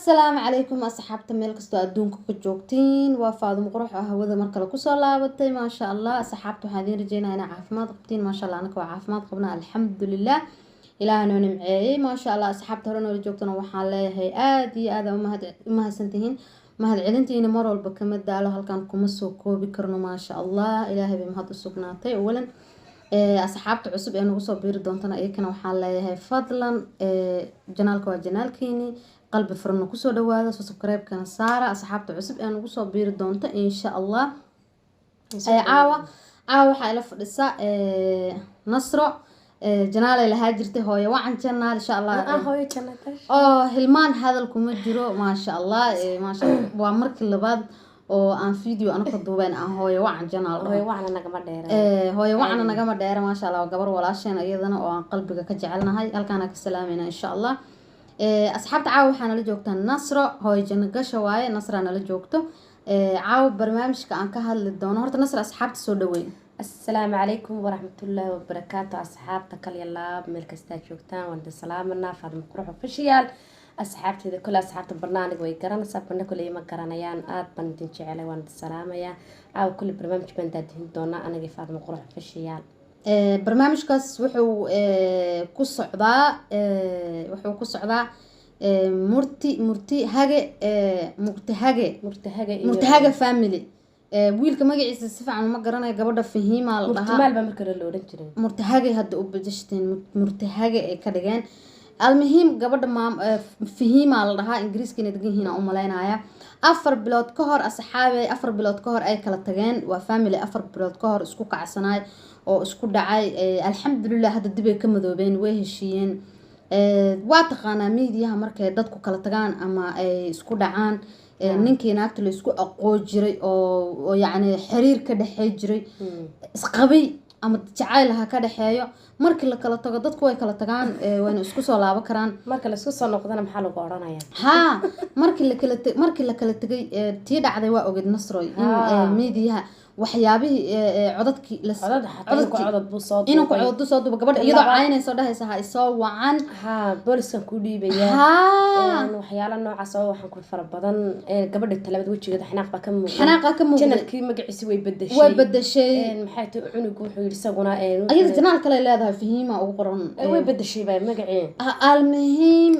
Asalaamu calaykum asxaabta, meel kastoo adduunka ka joogtiin. Waa Faadumo Qurux oo hawada mar kale kusoo laabatay. Maasha Allah asxaabta, waxaan idiin rajeynaya inaa caafimaad qabtiin. Maasha Allah, anaka waa caafimaad qabnaa, alxamdulilah, ilaaha noo nimceeyey. Maasha Allah, asxaabta hore noola joogtana waxaan leeyahay aada iyo aada umahadsantihiin. Mahad celintiina mar walba kama daalo, halkan kuma soo koobi karno. Maasha Allah, ilaahay bay mahad u sugnaatay. Awalan, asxaabta cusub ee nagu soo biiri doontana iyakana waxaan leeyahay fadlan, channelka waa channelkiini, qalbi furna kusoo dhawaada, soo subscribe-kana saara asxaabta cusub ee nagu soo biiri doonta, insha Allah. Caawa caawa waxaa ila fadhisa Nasro, channelay lahaa jirtay, Hooyo Wacan Channel, insha Allah. Hooyo jannada. Oo hilmaan hadal kuma jiro. Maasha Allah, maasha Allah, waa markii labaad oo aan video anaka duubeen aan Hooyo Wacan Channel dhaho. Hooyo wacna nagama dheera. Hooyo wacna nagama dheera. Maasha Allah, waa gabar walaasheen iyadana oo aan qalbiga ka jecelnahay, halkaana ka salaamayna, insha Allah. Asxaabta, caawa waxaa nala joogtaa Nasro, Hooyo Janno Gasha waaye. Nasraa nala joogto. Caawa barnaamijka aan ka hadli doono, horta Nasra, asxaabta soo dhaweyn. Asalaamu calaykum waraxmatullaahi wabarakaatu asxaabta, kalya laab, meel kastaa joogtaan waan idin salaamanaa. Faadimo Qurux Official. Asxaabteeda kole, asxaabta barnaamij way garanaysaa, barna kole ima garanayaan. Aad baan idin jecelay, waan idin salaamayaa. Caawa kule barnaamij baan daadihin doonaa anigii Faadimo Qurux Official. Barnaamijkaas wuxuu ku socdaa murti hage, murti hage. Murtahaga iyo Murtihaga family. Wiilka magaciisa si fiican uma garanayo, gabadha Fahiima la dhahaa. Murtimaal baa marka hore la odhan jiray. Murtihage hadda u bedeshteen, murtihage ay ka dhigeen. Almuhiim, gabadha maam Fahiima la dhahaa, Ingiriiska inay degan yihiin aan u malaynaya. 4 bilood ka hor asxaabe, 4 bilood ka hor ay kala tageen. Waa family 4 bilood ka hor isku kacsanaay oo isku dhacay. Alxamdulilah, hadda dib ay ka madoobeen, way heshiiyeen. Waa taqaanaa miidiyaha, markay dadku kala tagaan ama ay isku dhacaan, ninkii naagta la isku aqoo jiray oo yacni xiriir ka dhexey jiray, isqabay ama jacayl ha ka dhexeeyo, markii la kala tago dadku way kala tagaan, wayna isku soo laaban karaan. Marka laisku soo noqdana maxaa lagu odhanayaa? Haa, markii la kala tegay, tii dhacday waa ogeed Nasroy, in miidiyaha waxyaabihii codadkii codad xataa inanku codad buu soo inanku duubay. Codad soo duuba, gabadha iyadoo caynayso, dhahaysa ha isoo wacan. Haa, booliskan kuu dhiibaya. Waxyaalo noocaas oo waxaan ku fara badan. Gabadha talabaad wejigeeda xanaaq baa ka muuqday. Xanaaqa ka muuqday. Channelkii magaciisi way bedeshay. Way bedeshay. Maxay tahay, cunugu wuxuu yidhi isaguna ayada channel kale leedahay, Fahiima ugu qoran. Way bedeshay baa magacii. Almuhiim,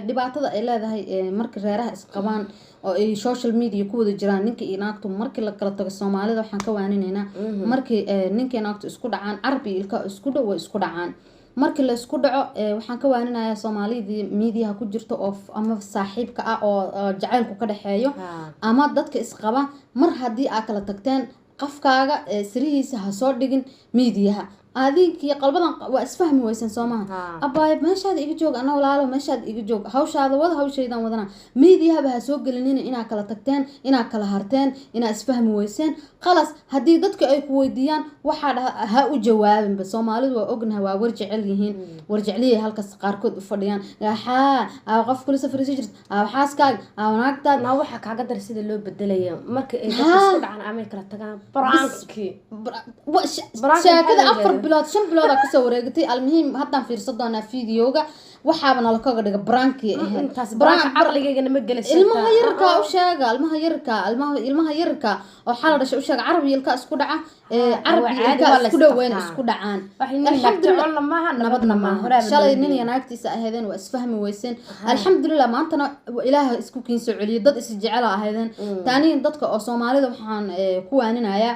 dhibaatada ay leedahay, markii reeraha isqabaan oo ay social media ku wada jiraan ninka iyo naagtu, markii la kala tago, Soomaalida waxaan ka waaninaynaa, markii ninka iyo naagtu isku dhacaan, carab iyo ilka isku dhow way isku dhacaan. Markii la isku dhaco, waxaan ka waaninayaa Soomaalidii miidiyaha ku jirta oo ama saaxiibka ah oo jacaylku ka dhexeeyo ama dadka isqaba, mar haddii aa kala tagteen, qafkaaga sirihiisa ha soo dhigin miidiyaha. Adinkii qalbadan waa isfahmi weysan, soo maha? Abaayo, meeshaada iga joog, ana walaalo meeshaada iga joog, hawshaada wada, hawshaydan wadana. Miidiyahaba ha soo gelinina inaa kala tagteen, inaa kala harteen, inaa isfahmi weyseen. Khalas, haddii dadka ay ku weydiiyaan, waxaa dhaha ha u jawaabinba. Soomaalidu waa ognahay, waa war jecel yihiin, war jecliyay halkaas qaarkood u fadhiyaan. Xaa aa qof kula safraysa jirta, aa xaaskaaga, aa naagtaada. Naa, waxaa kaaga dar sida loo bedelayo marka ay dadka isku dhacaan ama ay kala tagaan, pranki. Prank sheekada maxaa la 4 bilood, 5 biloodaa kasoo wareegatay. Almuhiim, haddaan fiirsan doonaa videoga, waxaaba nala kaga dhiga pranki ahayd. Intaas pranka caqligaygana ma gelayso. Ilmaha yararkaa u sheega, ilmaha yararkaa, ilmaha yararkaa oo xala dhashay u sheega, carab iyo ilka isku dhaca, carab waa iyo caadi, ilka waa la isku dhow wayna isqabtaa. Isku dhacaan. Wax nin Alxamdulillah. nagta maaha, nabadna maaha. Horaaba Shalay loo nin iyo leeyahay. naagtiisa ahaydeen, waa isfahmi weyseen. Alxamdulilah, maantana Ilaaha isku kiin soo celiyay, dad is jecela ahaydeen. Taaniin dadka oo Soomaalida waxaan ku waaninayaa,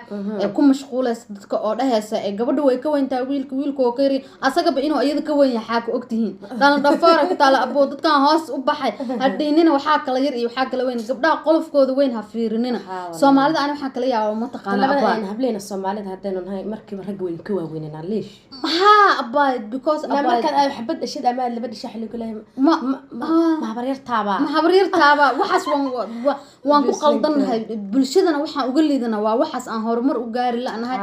ku mashquulaysa dadka oo dhahaysa, gabadha way ka weyntahay wiilka, wiilka oo ka yari, asagaba inuu iyada ka weyn yahay xaa ka ogtihiin? Dhalan dhafoora ku taala aboo, dadkan hoos u baxay hadhiinina. Waxaa kala yar iyo waxaa kala weyn, gabdhaha qolofkooda weyn ha fiirinina. Haa, wallahi. Soomaalida ani waxaan kala yaaba, mataqaana, labada abaa een hableena Soomaalida haddaynu nahay, markiiba ragga waynu ka waaweynanaa, liish? Haa abaay, because na abaay markaad ay xabad dhashid ama aad laba dhasha, xilli kuleeyahay ma ma habaryartaaba. Ma habaryartaaba, waxaas Waan ku qaldannahay bulshadana, waxaan uga liidana waa waxaas aan horumar u gaari la'nahay,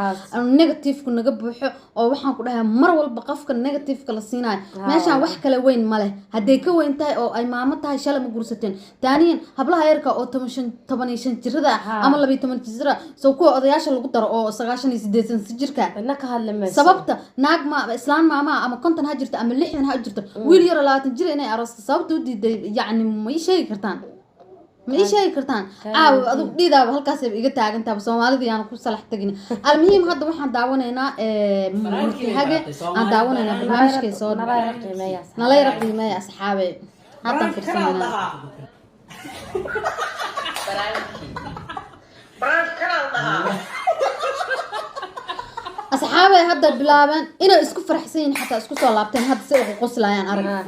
negative-ku naga buuxo, oo waxaan ku dhahay mar walba qofka negative-ka la siinayo. Meeshaan wax kale weyn ma leh. Hadday ka weyn tahay oo ay maamo tahay, shalay ma guursateen. Taaniyan, hablaha yarka oo 15, 15 jirada ah ama 12 jirada, soo kuwa odayaasha lagu daro oo 98 jirka, Cidna ka hadli mayso. Sababta naag ma islaan maama ama 50 ha jirto ama 60 ha jirto, wiil yaro 20 jir inay aroosto sababta u diiday, yacni, ma ii sheegi kartaan? Ma ii sheegi kartaan? Caawa adigu dhiidaaba halkaasay iga taagantaaba. Soomaalida yaan ku salax tagin. Almuhiim, hadda waxaan daawanaynaa Murtihage aan daawanaynaa, barnaamijkay soo Nala yara qiimeeya. Nala yara qiimeeya, asxaabe. Haddaan fiirsananaa. Prank kanaa dhahaa. Asxaabay, hadda bilaabeen inay isku faraxsan yihiin, xataa isku soo laabteen. Hadda si ugu qoslayaan arag.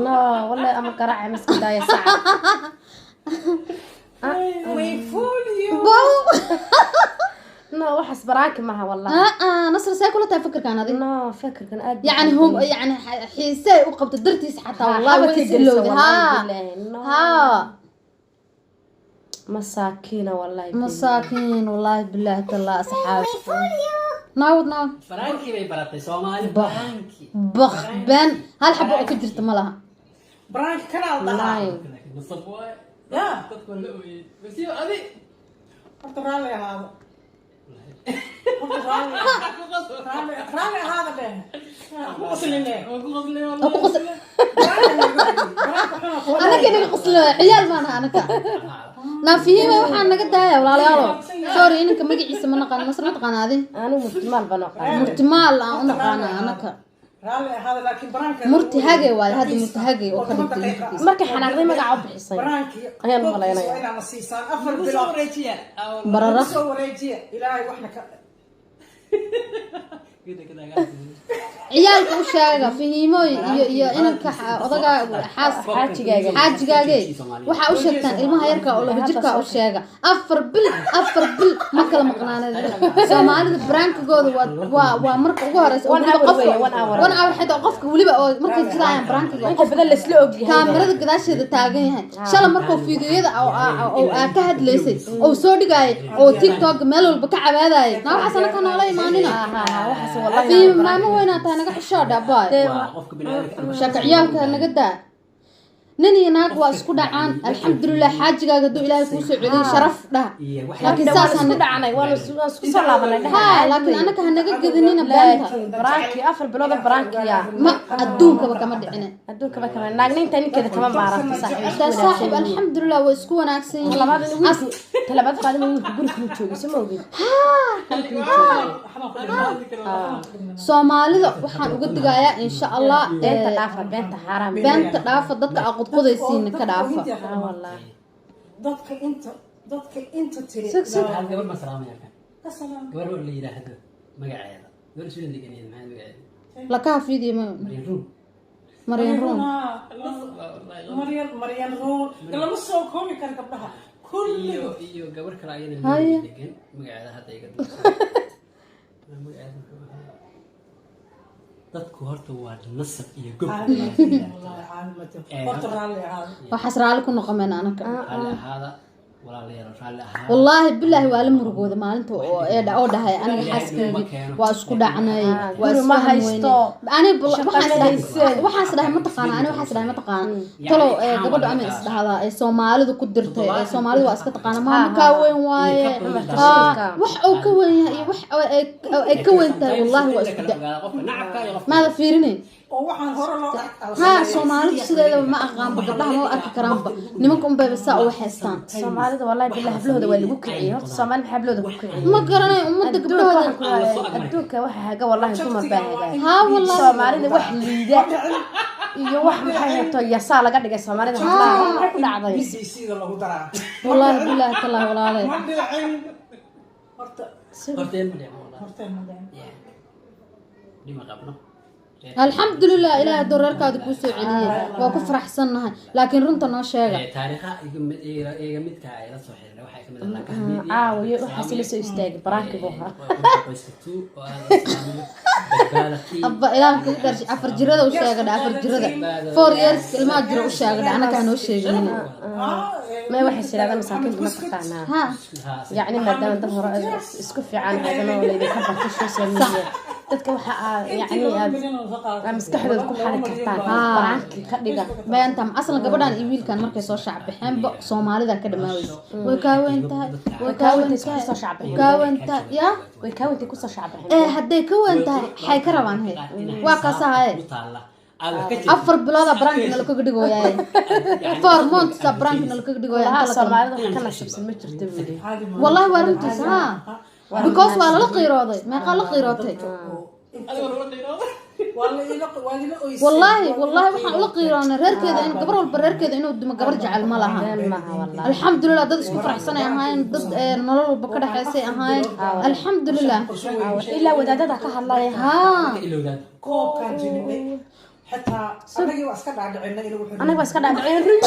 No, wallahi ama garaaca miska daaya saca. We fool you. Bow. No, waxaas prank-i maha wallahi. Ah, Nasr, see kula tahay fikirkan adi? No, fikirkan aad. Yani hum yani xiise ay u qabto dartiis xataa, wallahi way xabadka is gelisa, ilowday. wallahi Ha. Billahi, no. Ha. Masaakiina, wallahi billahi. Masaakiin, wallahi billahi tallah. Asxaab, naawad naawad. Prank-ii bay baratay Soomaali. Bah. Prank-i. Bak, been hal xabo oo ka jirta ma laha. Prank kanaa dhahaa. Nine. Laakiin nasab waay. Ya. Dadku waa la ooyey basiyo adi. Horta raalli ahaado. Horta raalli raalli raalli ahaada dheh. Ku qosline. Waa ku qoslay. Oo ku qosl. Prank xuna ku Anaka naga qoslo, ciyaal maanaha anaka. Naafiyiima waxaa naga daaya, walaalayaalo. Sorry, inanka magaciisa ma naqaan. Nasr, ma taqaana adi? Anigu Murtimaal baan aqaan. Murtimaal aan u naqaana anaka. Raalli ahaada, laakiin prank Murti Hage waaye hadda, Murti Hage oo ka dhigtay YouTube-kiisa. Markay xanaaqday magaca u bixisay Prank-ii ayaan malaynaya. waa inaad siisaan 4 Lagu soo bilood. wareejiya. Barara. Soo wareejiya. Ilaahay waxna ka Ciyaalka u sheega, Fahiimooy iyo inanka odaga xaas Xaajigaaga. Xaajigaage waxaa u sheegtaan ilmaha yarka oo 2 jirka u sheega, 4 bil, 4 bil ma kala maqnaaneen. Soomaalida prank-igooda waa marka ugu horeysa oo One weliba hour qofka weeye, one hour. One hour xitaa qofka weliba oo markay jiraayaan prank-iga Inta badan laisla ogyahay. Kaamirada gadaasheeda taagan yahay. Shalay markuu fiidiyoyada oo aa ka hadlaysay oo soo dhigayay oo TikTok meel walba ka cabaadayay, naa waxaas anaka noola imaanina. Ha ha, waxaas wallahi. Fiim maamo weynaa tahay, naga xishoodha baay. Waa qofka bini'aadamka. Shaka ciyaalka naga daa. Nin iyo naag waa isku dhacaan, alxamdulilah. Xaajigaaga hadduu Ilaahay kuu soo celiyay, sharaf dhah. Iyo wax Laakiin Waan saas isku hana dhacnay, waan isku soo laabanay. Ha, laakiin anaka hanaga gedinina beenta. Laakiin prank-i 4 bilood oo prank-iya Ma adduunkaba kama dhicine. Adduunkaba kama naagnaynta ninkeeda kama maaranto, saaxiib. Taa saaxiib, alxamdulilah, waa isku wanaagsan yihiin. Talabaad in wiilku, talabaad Faadima, wiilku guri kula joogay, soo ma ogid? Soomaalida waxaan uga digayaa, insha Allah, Beenta dhaafa, beenta xaaraam. Beenta dhaafa, dadka aa qodqodaysiina ka dhaafa. Ah, wallahi. Dadka inta tiri. Sug, sug. Hal gabar ma salaamaya kan. Ka salaam. Gabar oo la yiraahdo magaceeda, gabar Sweden deganeed, maxaa magaceeda? Lakaha fiidiyo ma Marian Ruun. Marian Ruun. Maryan, Maryan Ruun lama soo koobi karo gabdhaha kulligood. Iyo gabar kale ayadana Haya. Nairobi degan, magaceeda hadda iga duubsan, magaceeda muxuu ahaa? Dadku horta waa nasab iyo gob. Horta raalli ahaada. Waxaas raalli ku noqomeen anaka. Raalli ahaada, walaalayaal, raalli ahaada. Wallaahi bilaahi, waa la murugooda maalinta oo ee oo dhahay aniga xaaskaygii waa isku dhacnay, waa Guri ma isfaham haysto. weynay. Ani Shaqo waxaan ma isdhahay haysan. Waxaan isdhahay ma taqaana, ani waxaan isdhahay ma taqaana, talow ee gabadha ama isdhahdaa ee Soomaalidu ku dirtay, ee Soomaalidu waa iska taqaana, maama kaa weyn waaye. Tashkiilka. Wax uu ka weyn yahay iyo wax oo ay oo ay ka weyn tahay, wallaahi waa isku da Qofka nacabka iyo qofka maada fiirinayn. Oo waxaan hore loo Ha, Soomaalidu sideedaba ma aqaanba, gabdhaha ma arki karaanba, nimanka unbayba saa u waxaystaan. Soomaalida wallahi billahi hablahooda waa lagu kiciyey. Horta Soomaali maxaa hablahooda ku kiciyey? Ma garanayo ummadda Adduunka gabdhahooda. waxaan ku leeyahay, adduunka waxa haga wallahi dumar baa hagaa. Haa, wallahi. Soomaalida wax liida iyo wax maxay hayto yasaa laga dhigay Soomaalida hablaha. Maxay ku dhacday? BBC da lagu daraa. Wallaahi bilaahi talaahi, walaalay. Ma dhicin horta. Horteen ma dhicin wallahi. Horteen ma dhicin. Yeah. Dhima qabno. Alxamdulilah, Ilaahay hadduu reerkaada kuu soo celiyey, waa ku faraxsannahay, laakiin runta noo sheega. Taariikha iga midka ay la soo xiriiray waxay kamid ah Lankaha Media. Caawiyo waxaas la soo istaagay, baraanki buu ahaa. Qoyska two oo aad u salaamayo, Badbaada Team. Abba, ilaah kugu dharshay, 4 jirada u sheega dha, 4 jirada, 4 years ilmaha jira u sheega dha, annagaa noo sheegin. May, waxay tirahdaan masaakiinta ma taqaanaa. Ha. Yacni maadaama dad hore isku fiican haydano laydinka bartay social media, dadka waxa aad yacni aad aad maskaxdooda ku xali kartaan baraanki ka dhiga. Beenta aslan, gabadhan iyo wiilkan markay soo shaac baxeenba Soomaalida ka dhamaaweysa, way kaa weyn tahay, way kaa weyn tahay, kusoo shaac baxeen. Kaa weyn tahay ya. Way kaa wintay kusoo shaac baxeen. Ee hadday ka weyn tahay, xay ka rabaan? He, waa kaasahaye. Ku taalla. Aad wax ka jirtid. 4 bilooda barankina lakaga dhigooyaye, 4 months barankina lakaga dhigooya. Walaha Inta la kala Soomaalida wax ka nasibsan ma jirto buuli. Wallahi waa runtiis ha, because waa lala qiirooday. Meeqaa la qiirootay? Wallaahi, wallaahi, waxaan ula qiiroonay reerkeeda in gabar walba reerkeeda inuu dumo gabar jecel ma laha. Been maaha wallahi. Alxamdulilah, dad isku faraxsanay ahaayeen, dad nolol walba ka dhexaysay ahaayeen, alxamdulilah. Ilaa wadaadada ka hadlaya. Haa. Ilowdaan. Koobkaan jibinay xitaa anagii waa iska dhaadhicinay inuu wuxuu Anaga waa iska dhaadhiceen run.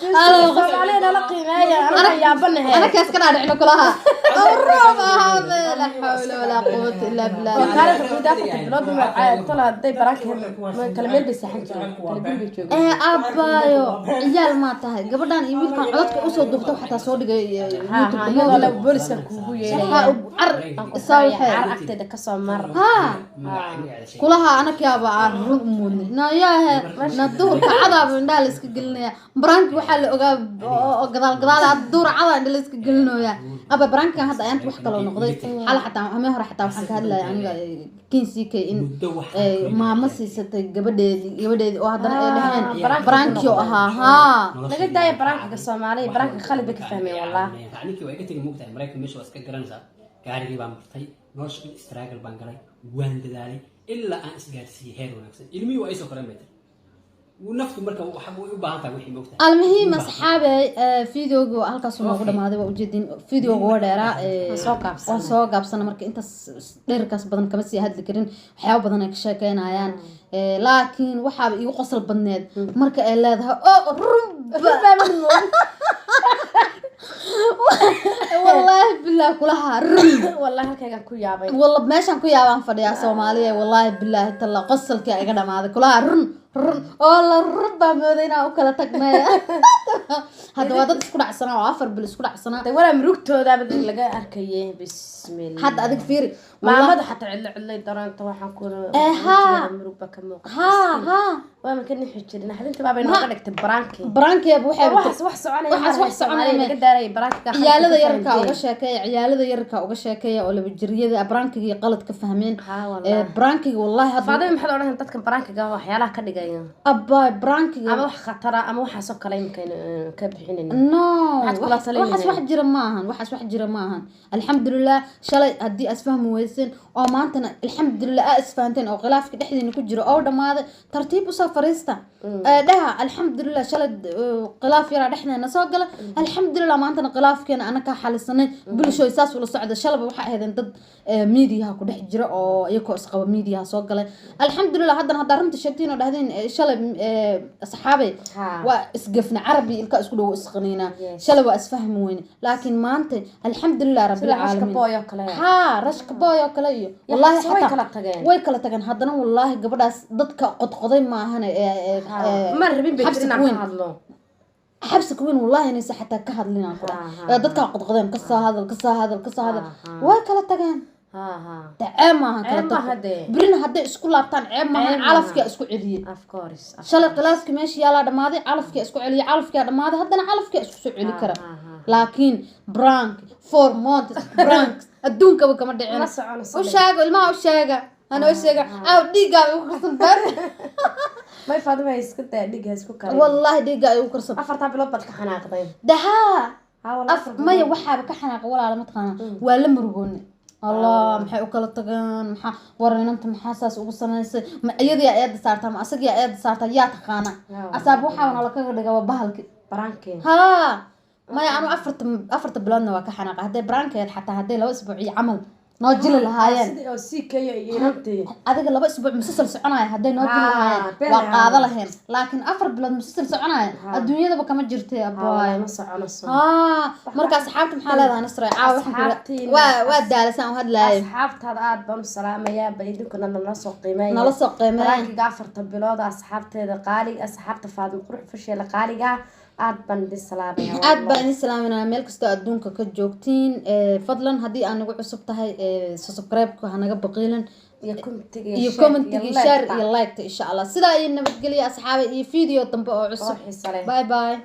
Soomaaliya nala qiimeeya, anaga yaabanahe. Anaka iska dhaadhicino kulaha roob ahaade, laa xawla walaa quwata illaa billah. Taariikhda guud 4-ta bilood tola hadday baraanka kala meel bay seexan jireen, kala guri bay joogeen. Ee aabaayo, ciyaal maa tahay? Gabadhan iyo wiilkan codadka usoo duubta xataa soo dhigay Ha, YouTube. Iyadoo le booliska kuugu yeeraya. Ha, car isaa waxee Car agteeda kasoo mar. Ha, kulaha anakaaba aan run u muudnay nayaahe na duhurka cadaaba indhaha la iska gelinaya. Baraanki waxaa la ogaa oo gadaal gadaal hadda duhur cadaa indha la iska gelinooya. Aba, baraankan hadda ayaanta wax kaloo noqday. Xala xataa, hameen hore xataa waxaan ka hadlaya aniga kin ck in maamo siisatay gabadheedii oo haddana ay dhaheen baraanki oo ahaa haa. Laga daaya baraankiga Soomaaliya, baraankiga khalid bay ka fahmeen wallah. Ninkii waa iga tegay, moogtahay Maraykan meesha waa iska garanaysaa. Gaarigii baan bartay, nolosha in struggle baan galay, waan dadaalay ilaa aan isgaarsiiyey heer wanaagsan. Ilmihii waa isoo koreen bay tiri. Naftu marka waxa way u baahan tahay wixii, moogtahay. Almuhiim asxaabe, videoga halkaas noogu dhamaaday. Waa ujeedin, videoga waa dheeraa. Soo gaabsanay. Waa soo gaabsana. Marka intaas dheerkaas badan kama sii hadli karin, waxyaabo badan ay ka sheekeynayaan. Laakiin waxaaba iigu qosol badneed marka ay leedahay oo runba, wallaahi bilah kulaha run. Wallahi halkaygaan ku yaabay. Walla meeshaan ku yaabaan fadhiyaa Soomaaliya, wallaahi bilaahi talla, qosolkii iga dhamaaday kulaha run run oo la run baa mooday inaan u kala tagnay. Hadda waa dad isku dhacsanaa oo 4 bil isku dhacsanaa. De walaa murugtoodaaba laga arkayay, bismillah. Hadda adig fiiri. Maamada xataa cidlo cidlay dareento, waxaan ku Eh, haa. murug baa ka muuqata. Haa haa. Waa ma ka nixi jirin naxdinta baabay nooga dhigtay baraanki. Baraankeeba waxay Waxaas wax soconaya. Waxaas wax soconaya. Laga daaray baraankiga. Ciyaalada yararka uga sheekeeya, ciyaalada yararka uga sheekeeya oo 2 jiryada baraankiga qalad ka fahmeen. Haa, wallahi. Baraankiga wallahi hadda Faadima, maxaad odhan dadka baraankiga waxyaalaha ka dhigaya Abba, baraankiga ama wax khatara ama waxaasoo kale imika ka bixinayna? No. Maxaad kula talin waxaas lahayd? Wax jira ma ahan, waxaas wax jira ma ahan. Alxamdulilah, shalay haddii aad isfahmi weyseen oo maantana alxamdulilah aa isfahanteen oo khilaafka dhexdiina ku jiro oo dhamaaday, tartiib usoo fariista. Dhaha alxamdulilah, shalay khilaaf yaraa dhexdeena soo gala, alxamdulilah maantana khilaafkeena anakaa xalisanay. Bulshooy, saas ula socda. Shalaba waxaa ahaydeen dad miidiyaha ku dhex jira oo iyakoo isqaba miidiyaha soo galay. Alxamdulilah, haddana haddaa runta sheegtiin oo dhahdeen shalay asxaabay waa isgafna, carabi ilka isku dhow isqaniinaa. Shalay waa isfahmi weyne, laakiin maanta alxamdulilah Sida rabbil Rashka caalamiin. Boy oo kale. Haa, Rashka Boy oo kale iyo wallaahi way xataa kala tageen. Way kala tageen. Haddana wallaahi gabadhaas dadka qodqoday maahane Ma rabin bay xabsi jirin inaan kuweyn. ka hadlo. Xabsi kuweyn wallaahi inaysa xataa ka hadlin aan ku dhahay. Ee dadkaa qodqodeen, kasoo hadal, kasoo hadal, kasoo hadal. Way kala tageen. Ha ha. De ceeb maahan kala Ceeb maaha tago. Dee. Birina hadday isku laabtaan ceeb maahan. Ceeb maaha. Calafkaa isku celiyey. Of course. Shalay khilaafkii meesha yaalaa dhamaaday, calafkaa isku celiyey, calafkaa dhamaaday, haddana calafkaa isku soo celi kara. Laakiin prank 4 months, prank adduunkaba kama dhicin. Ma soconayso. U sheego ilmaha, u sheega, hanoo sheega aaw dhiiggaaba igu karsan beer. May, Faadima, iska daa dhiig, ha isku karin. Wallaahi dhiiggaa igu karsan. 4-taa bilood baad ka xanaaqday. Dahaa. Ha wallahi. Af maya, waxaaba ka xanaaqa walaala, mataqaana waa la murugoone. Allah, maxay u kala tageen? Maxaa war inanta maxaa saas ugu samaysay? Ma iyadiyaa eeda saartaa, ma asagiyaa eeda saartaa? Yaa taqaana? Asaab waxaaba nala kaga dhiga waa bahalki. Baraanki. Haa, maya, anu 4-ta biloodna waa ka xanaaqa. Hadday baraankeed xataa hadday 2 isbuuc iyo camal Noo jili lahaayeen. Sidii oo sii kaya iyo inantii. Adiga 2 isbuuc musalsal soconaya hadday noo jili Haa, lahaayeen, been waa lahaayeen. qaado laheen, laakiin 4 bilood musalsal soconaya adduunyadaba kama jirtay, abwaay. Ma soconayso. Haa, marka asxaabta maxaa leedahay, Nasra, caawa? Waxaan ku Asxaabtiina- waa daalisaan u hadlaayay. Asxaabtaada aad baan u salaamayaa. Bal idinkuna nala soo qiimeeya. Nala soo qiimeeya. Prankiga 4-ta bilood, asxaabteeda qaaliga, asxaabta Faadimo Qurux Fasheela qaaliga, aad baan idin salaamayaa. Aad baan idin salaaminaa meel kastoo adduunka ka joogtiin. Fadlan, haddii aad nagu cusub tahay, subscribe-ka ha naga baqiilin. Iyo commentiga. Iyo commentiga, share iyo like-ta, insha Allah. Sidaa iyo nabadgelya, asxaaba, iyo video dambe oo cusub. Oo xiiso leh. Bye bye.